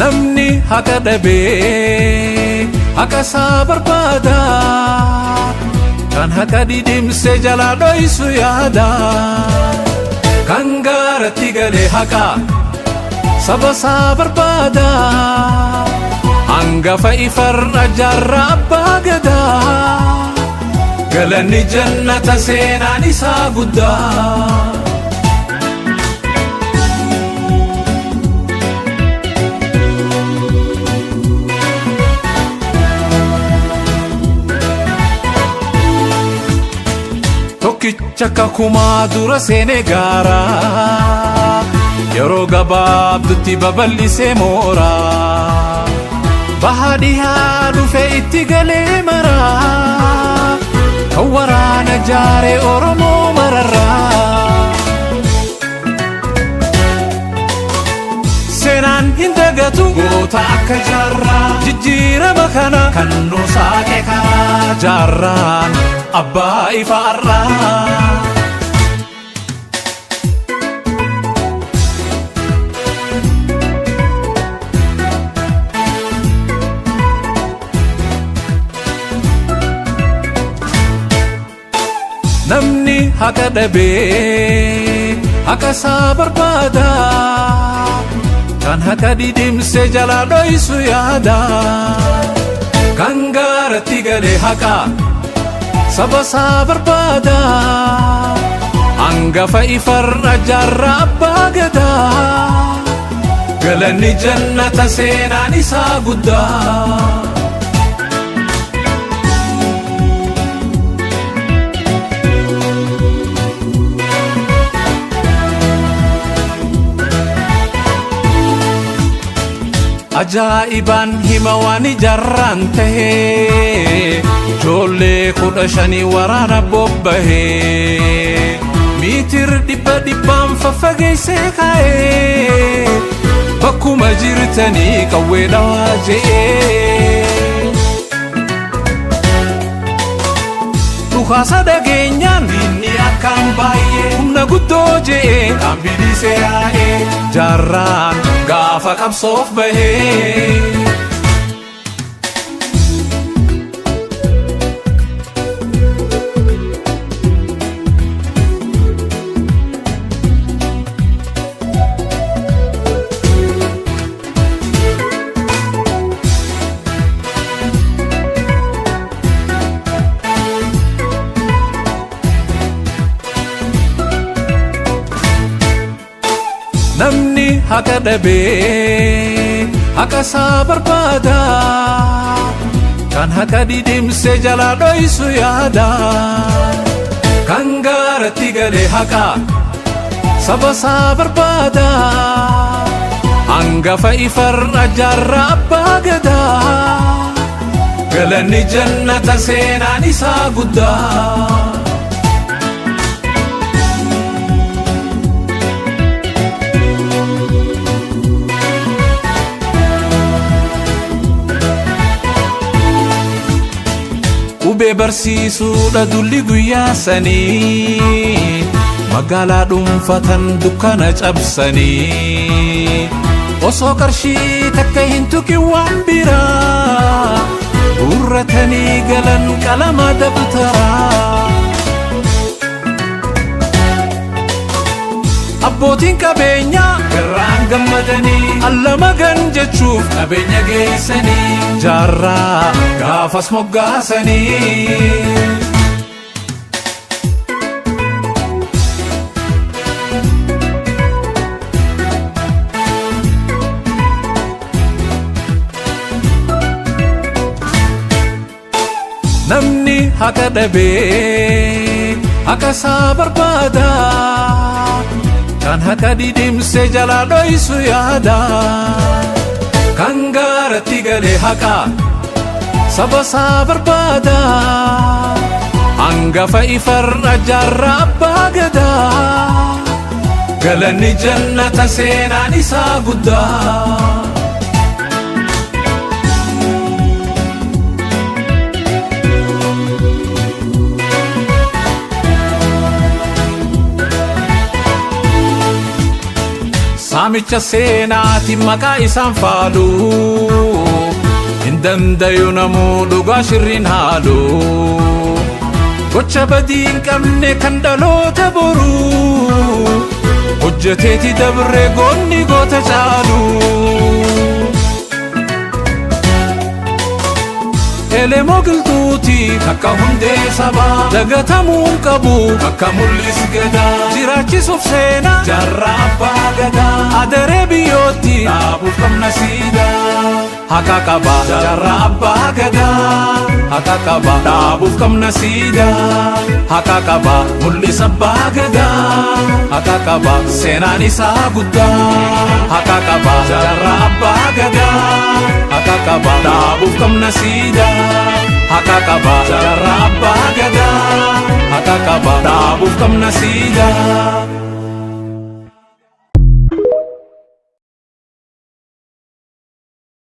Namni haqa dhabee haqa isaa barbaada. Kan haqa didimse jalaa dhoysu yaada. Kan gaaratti galee haqa saba isaa barbaada. Hangafa ifarra jaarraa abbaa gadaa. Galanni jannata seenaan isaa guddaa. Tokkicha kakumaa dura seenee gaaraa yeroo gabaabdutti babal'isee mooraa baha dhihaa dhufe itti galee maraa kan waraana jaaree Oromoo mararraa. Seenaan hin dagatu goota akka jaarraa jijjiirama kana kan nu saaqe karaa jaarraan abbaa ifaarraa. Namni haqa dhabee haqa isaa barbaada. Kan haqa didimse jalaa dhoysu yaada. Kan gaaratti galee haqa saba isaa barbaada. Hangafa ifarra jaarraa abbaa gadaa. Galanni jannata seenaan isaa guddaa. Ajaa'ibaan hima waan ijaarraan tahee ijoollee 15 waraana bobbahee miitir dhibba dhibbaan faffageessee kaa'ee bakkuma jirtanii qawwee dhawaa je'ee. Dhukaasa dhageenyaan diinni akkaan baay'ee humna guddoo je'ee kan bilisee yaa'ee jaarraan gaafa qabsoof bahee. Namni haqa dhabee haqa isaa barbaada. Kan haqa didimse jalaa dhoysu yaada. Kan gaaratti galee haqa saba isaa barbaada. Hangafa ifarra jaarraa abbaa gadaa. Galanni jannata seenaan isaa guddaa. Qubee barsiisuudha dulli guyyaa sanii magaalaa dhuunfatan dukkana cabsanii osoo qarshii takka hin tuqin waan biraa guurratanii galan qalama dabtaraa. Abbootiin qabeenyaa garraan gammadanii allama gan jechuuf qabeenya geessanii jaarraa gaafas moggaasanii. Namni haqa dhabee haqa isaa barbaada. Kan haqa didimse jalaa dhoysu yaada. Kan gaaratti galee haqa saba isaa barbaada. Hangafa ifarra jaarraa abbaa gadaa. Galanni jannata seenaan isaa guddaa. Waamicha seenaati maqaa isaan faalu. Hin dandayu namuu dhugaa shirriin haalu. Gocha badii hin qabne kan dhaloota boruu. Hojjeteeti dabree goonni goota caalu. Elemoo Qilxuuti akka hundee sabaa dagatamuu hin qabu akka mul'is gadaa jiraachisuuf seenaa jaarraa abbaa gadaa adaree biyyootti dhaabuuf qabna siidaa haqa qaba jaarraa abbaa gadaa haqa qaba dhaabuuf qabna siidaa haqa qaba mul'is abbaa gadaa haqa qaba seenaan isaa guddaa haqa qaba jaarraa abbaa gadaa haqa qaba dhaabuuf qabna siidaa haqa qaba jaarraa abbaa gadaa haqa qaba dhaabuuf qabna siidaa.